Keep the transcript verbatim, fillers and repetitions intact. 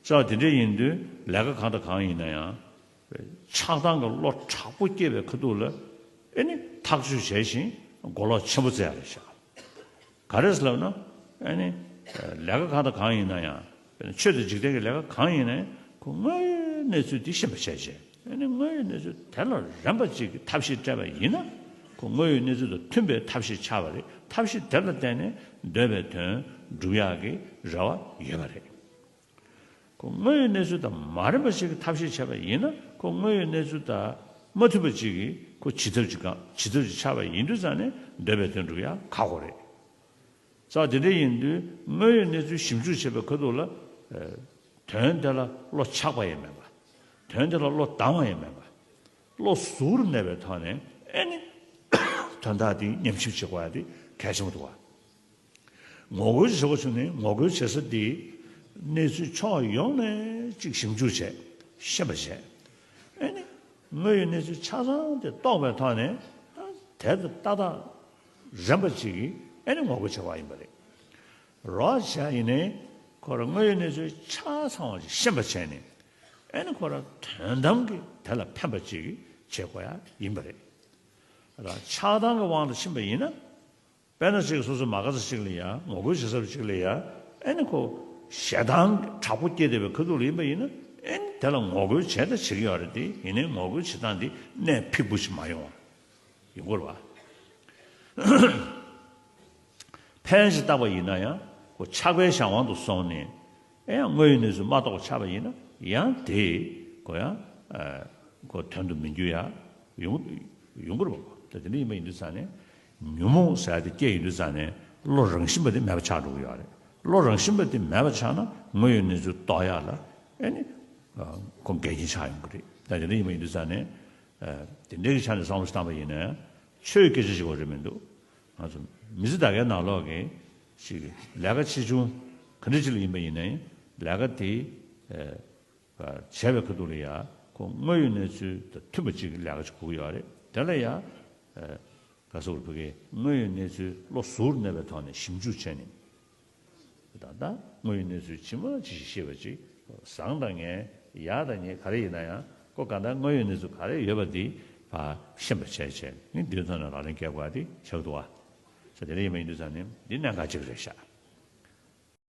ས་དེ་འདྲ་ཡིན་དུས་ལས་ཀ་གང་དང་གང་ཡིན་ན་ཡང་ཆགས་སྡང་གི་བློ་དྲག་པོ་སྐྱེས་པའི་ཁ་ཐུག་ལ་ཨེ་ནི་ཐག་གཅོད་བྱས་ཤིང་གོ་ལོག་ཆེན་པོ་བཙལ་ཡ་རེད་ཤག་ག་རེ་ཟེར་ལབ་ན། ཨ་ནི། ལས་ཀ་གང་དང་གང་ཡིན་ན་ཡང་། ཆོས་དང་འཇིག་རྟེན་གྱི་ལས་ཀ་གང་ཡིན་ན་ཡང་ཁོ་དངོས་ཡོད་གནས་ཚུལ་འདི་ཤེས་པ་བྱས་བྱས། ཨ་ནི་དངོས་ཡོད་གནས་ཚུལ་དེ་ལ་རན་པ་ཅིག་གི་ཐབས་ཤེས་སྤྲད་པ་ཡིན་ན། ཁོ་དངོས་ཡོད་གནས་ཚུལ་དང་མཐུན་པའི་ཐབས་ཤེས་ཆགས་པ་རེད། ཐབས་ཤེས་དེ་ལ་བརྟེན་ནས་འདོད་པའི་དོན་འགྲུབ་ཡག་གི་རེ་བ་ཡོད་པ་རེད། ཁོ་དངོས་ཡོད་གནས་ཚུལ་དང་མ་རན་པ་ཞིག་གི་ཐབས་ཤེས་བྱས་པ་ཡིན་ན། ཁོ་དངོས་ཡོད་གནས་ཚུལ་དང་མ་མཐུན་པ་ཅིག་གིས་ཁོ་བྱེད་ཐབས་ཅིག་གང་བྱེད་ཐབས་ཅིག་ཆགས་པ་ཡིན་དུས་ཙང་ནས་འདོད་པའི་དོན་འགྲུབ་ཡག་ཁག་པོ་རེད། ས་དེ་འདྲ་ཡིན་དུས་དངོས་ཡོད་གནས་ཚུལ་ཞིབ་འཇུག་བྱེད་པའི་ཁ་ཐུག་ལ། ཨ། དོན་དེ་ལ་བློ་ཆགས་པ་ཡང་མེད་པ། དོན་དེ་ལ་བློ་སྡང་བ་ཡང་མེད་པ། བློ་གཟུར་གནས་པའི་ཐོག་ནས་ཨེ་ནི་དོན་དག་དེ་ཉམས་ཞིབ་བྱེད་དགོས་ཡ་དེ་གལ་ཆེན་པོ་འདུག་བ། ངོ་རྒོལ་བྱེད་དགོས་བྱུང་ནས་ངོ་རྒོལ་བྱེད་ས་དེ་གནས་ཚུལ་ཕྱོགས་ཡོངས་ནས་ཅིག་ཞིབ་འཇུག་བྱས་ཤེས་པ་བྱས། ཨེ་ནི་དངོས་ཡོད་གནས་ཚུལ་ཆ་ཚང་དེ་རྟོགས་པའི་ཐོག་ནས་དེ་ལ་ཏག་ཏག་རན་པ་ཅིག་གིས་ཨེ་ནི་ངོ་རྒོལ་བྱེད་དགོས་ཡིན་པ་རེད། རོགས་བྱས་ཡིན་ནའི་ཁོ་རང་དངོས་ཡོད་གནས་ཚུལ་ཆ་ཚང་བ་ཞིག་ཤེས་པ་བྱས་ནས། ཨེ་ནི་ཁོ་རང་དོན་དམ་གྱི་དེ་ལ་ཕན་པ་ཅིག་བྱེད་དགོས་ཡ་ཡིན་པ་རེད། ད་ཆགས་སྡང་གི་དབང་དུ་ཕྱིན་པ་ཡིན་ན། དཔེར་ན་ཅིག་སོ་སོ་མ་དགའ་ས་ཅིག་ལ་ཡ་ངོ་རྒོལ་བྱེད་ས་ཅིག་ལ་ཡ། ཨེ་ནི་ཁོ་ཞེ་སྡང་དྲག་པོ་སྐྱེས་བསྡད་པའི་ཁ་ཐུག་ལ་ཡིན་པ་ཡིན་ན། ཨེ་ནི་དེ་ལ་ངོ་རྒོལ་བྱས་ད་བྱེད་ཀྱི་ཡོད་རེད་དེ། ཡིན་ནའི་ངོ་རྒོལ་བྱེད་སྟངས་འདི་གནད་ཕིགས་པོ་ཞིག་མ་ཡོང་བ་ཡོང་གི་རེད་བ། ཕན་ཞིག་བཏགས་པ་ཡིན་ན་ཡང་ཁོ་ཆགས་པའི་གཞན་དབང་དུ་སོང་ནས། ཨེ་ཡང་དངོས་ཡོད་གནས་ཚུལ་མ་རྟོགས་པ་ཆགས་པ་ཡིན་ན་ཡང་དེ་ཁོ་ཡང་ཨ་ཁོ་དོན་དུ་མི་འགྱུར་ཡ་ཡོང་ཡོང་གི་རེད་བ། ད་དེ་འདྲ་ཡིན་པ་ཡིན་དུས་ཙང་ནས་ཉོན་མོངས་ཟེར་ཡ་དེ་སྐྱེ་ཡོང་དུས་ཙང་ནས་བློ་རང་བཞིན་པ་དེ་མེད་པ་ཆགས་འགྲོ་གི་ཡོད་རེད། བློ་རང་བཞིན་པ་དེ་མེད་པ་ཆགས་ན་དངོས་ཡོད་གནས་ཚུལ་རྟོགས་ཡ་ལ་ཨེ་ནི་ཁོ་འགལ་རྐྱེན་ཆགས་ཡོང་གི་རེད། ད་དེ་འདྲ་ཡིན་པ་ཡིན་དུས་ཙང་ནས་དེ་འདྲའི་ཆ་ནས་བསམ་བློ་ཞིག་བཏང་པ་ཡིན་ན་ཆོས་སྐད་ཆ་ཞིག་བ་རེད་མི་འདུག་ང་ཚོ་མི་ཚེ་ད་གའི་ནང་ལོགས་ཀྱི་ཞིག་ལས་ཀ་ཆེ་ཆུང་ག་འདྲ་ཅིག་ལ་ཡིན་པ་ཡིན་ནའི་ལས་ཀ་དེ་བྱས་པའི་ཁ་ཐུག་ལ་ཡ་ཁོ་དངོས་ཡོད་གནས་ཚུལ་དང་མཐུན་པ་ཅིག་གི་ལས་ཀ་ཅིག་དགོས་ཀྱི་ཡོད་རེད། དེ་ལ་ཡ་ག་ཟེར་བ་རེད། ཕ་གིའི་དངོས་ཡོད་གནས་ཚུལ་བློ་གཟུར་གནས་པའི་ཐོག་ནས་ཞིབ་འཇུག་བྱས་ནས། ད་ལྟ་དངོས་ཡོད་གནས་ཚུལ་ཇི་མ་ཇི་བཞིན་ཤེས་པ་ཅིག་བཟང་དང་ངན་ཡག་དང་ཉེས་ག་རེ་ཡིན་ན་ཡང་ཁོ་གང་ལྟར་དངོས་ཡོད་གནས་ཚུལ་ག་རེ་ཡོད་པ་དེ་ཕར་ཤེས་པ་བྱས་བྱས་ནས་དེའི་ཐོག་ནས་ལག་ལེན་འཁེལ་དགོས་པ་དེ་ཆགས་འདུག་བ། ས་དེ་འདྲ་ཡིན་པ་ཡིན་དུས་ཙང་ནས་འདི་གནད་འགག་ཅིག་རེད་ཤག